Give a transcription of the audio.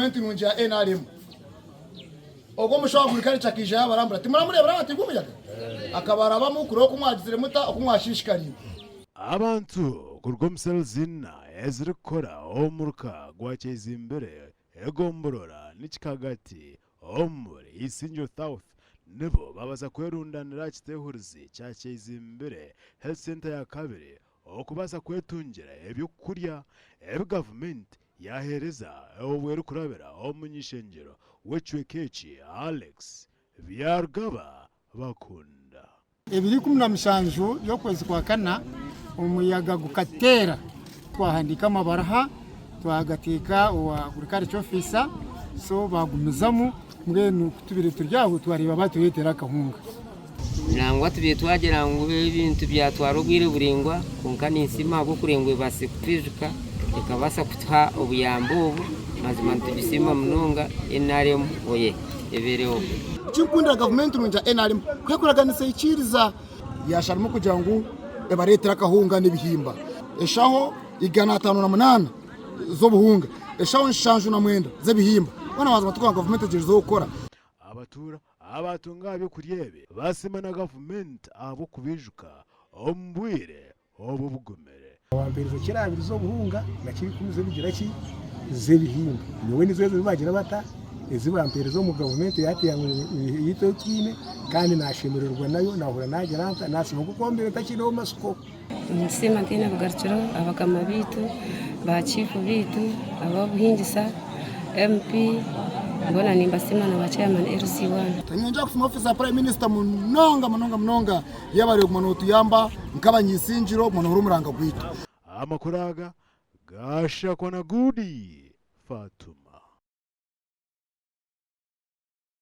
gavumenti nungi ya nrm. Ogwo omushaho agriculture akaija yabarambura timuramureebire ahatiirwe omuyaga? Akabarabamu kureba oku mwagizire muta oku mwashiishikariire. Abantu kuruga omu cells ina ezirikukora omuruka gwa Kyezimbire, egomborora n'Kikagati omuri Isingiro South nibo babaasa kwerundanira aha kitehurizi kya Kyezimbire Health Centre ya kabiri okubaasa kwetungira eby'okurya ebi gavumenti yaaheereza obwo erikurabira omu muny'ishengyero w'ekicweka eki, Alex Byarugaba Bakunda. Ebiro 17 by'okwezi kwa kana omuyaga gukateera twahandiika amabaruha twagateeka owa agriculture officer so bagumizamu mbwenu kutubaire turi aho twareeba batureetera akahunga. Nangwa tubaire twagira ngu ebintu byatwara obwire buraingwa kwonka ninsiima ahabw'okureeba ngu ebaasize kutwijuka ekabaasa kutuha obuyambi obu, mazima nitugisiima munonga NRM oye! Ebeereho. Ekinkundira gavumenti nungi ya nrm ku ekuraganisa ehikiiriza. Yaasharamu kugira ngu ebareetere akahunga n'ebihimba eshaho 508 z'obuhunga, eshaho 79 z'ebihimba. Hoona mazima tikugira ngu gavumenti egyerizeho kukora. Abatuura abaatunga aha by'okurya ebi baasiima na gavumenti ahabw'okubiijuka omu bwire obu bugumire. Wampeereza kiro abiri z'obuhunga na kiro ikumi z'ebigira ki? Z'ebihimba. Nyowe nizo ezo ezi baagira bata? Ezi bampeereza omu gavumenti yaatiira ngu yaitu ei twine kandi naashemererwa nayo naahurira naagira nta? Naasiima nk'oku mbaire ntakiineho matsiko. Ninsiima ntaine bugarukiro abakama baitu, ba chiifu baitu, ab'obuhingisa, MP, boona nimbasiima na ba chairman LC1. Niinyija kusiima ofiisi ya Prime Minister munonga munonga munonga yebare kuguma notuyamba nk'abanyisingiro kuguma nohurira omuranga gwaitu. Amakuru aga gaashakwa na Goody Fatuma.